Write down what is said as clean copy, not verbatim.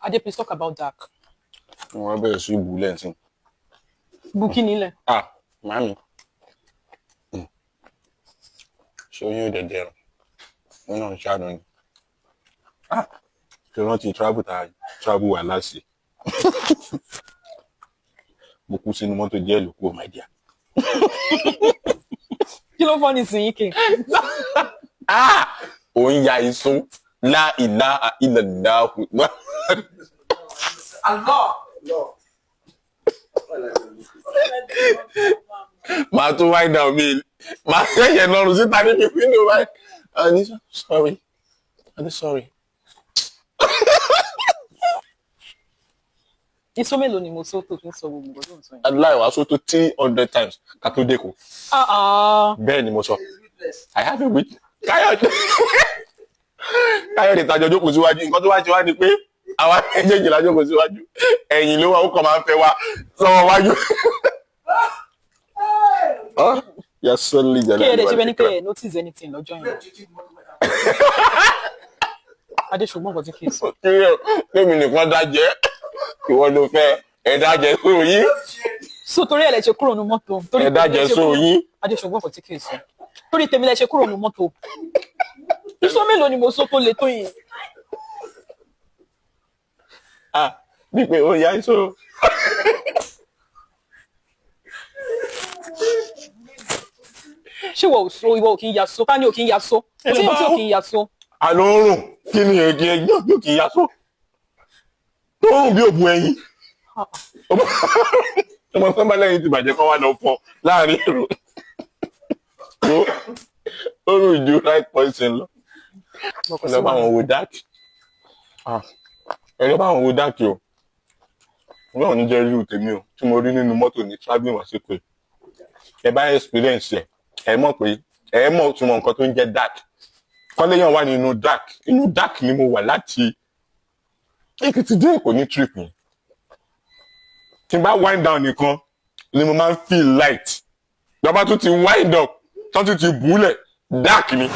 Ade, please talk about dark. Wọ́n bẹ̀rẹ̀ sí bù lẹ́sìn. Bukini nílẹ̀. Ah, màámi. Ṣé oyún ò dẹ̀dẹ̀ rùn? Wọ́n náà ń ṣàánú ni. Ah, ṣe rántí travel ta travel wà láṣẹ. Mo kú sínú mọ́tò díẹ̀ ló kú, oh my dear. Kí ló fọ́ ní sìn yín kì? Ah! Ò ń ya iṣu lá ìlà ilẹ̀ dáhù. Allah. Màá tún wind down mi. Màá ṣẹ̀ṣẹ̀ lọ́rùn síta níbi window báyìí. Anisa, sorry. I'm sorry. Iṣu mélòó ni mo sọ tó fi ń sọ gbogbo nǹkan tó ń sọ yẹn? Aláì wàá sọ tó 300 times ká tó dé kò. Ah ah. Bẹ́ẹ̀ ni mo sọ. I have a witness. Káyọ̀dé Káyọ̀dé tajọ jókòó síwájú. Nǹkan tó wá ṣe wá ni pé àwa méjèèjì la jókòó síwájú. Ẹ̀yìn ló wà, ó kàn máa ń fẹ́ wa sọ́wọ́ wájú. Yasọ́lì jẹ́ Kí ẹ dẹ̀ ṣe bẹ́ẹ̀ ni pé ẹ notice anything lọ́jọ́ yẹn. Adé, ṣùgbọ́n nǹkan tí kì í sọ. Kémi nìkan dájẹ́, ìwọ ló fẹ́ ẹ dájẹ́ sóyún. So torí ẹ lẹ ṣe kúrò ní mọ́tò. Torí Ẹ dájẹ́ sóyún. Adé, ṣùgbọ́n nǹkan tí kì í sọ. Torí tèmi lẹ ṣe kúrò ní mọ́tò. Iṣu mélòó ni mo sọ tó le tó yìí? Ah, bí pé ó yá iṣó. Ṣé ìwọ ò so, ìwọ ò kì í ya so? Ká ní ò kì í ya so? Kò sí tí ò kì í ya so. Àlọ́ ń rùn, kí ni èkì ẹgbẹ́ òkè kì í yá só? Tó rùn bí òbú ẹyin. Ọmọ sọ́mbà lẹ́yìn ti bàjẹ́ kọ́ wá lọ fọ láàrin èrò. Ó rùn ju right poison lọ. Ẹ lọ bá wọn wo dáàkì. Ẹ lọ bá wọn wo dáàkì o. Ọlọ́run ní jẹ́ irú tèmi o tí mo rí nínú mọ́tò ní travelling wá sí pé ẹ bá experience ẹ, ẹ mọ̀ pé ẹ mọ̀ túmọ̀ nǹkan tó ń jẹ́ dark. Kọ́léyàn wà nínú dark, inú dark ni mo wà láti Èkìtì dé Èkó ní trip yẹn. Tí n bá wind down nìkan ni mo máa ń feel light. Lọ́ba tún ti wind up, tán tún ti bùúlẹ̀, dark ni.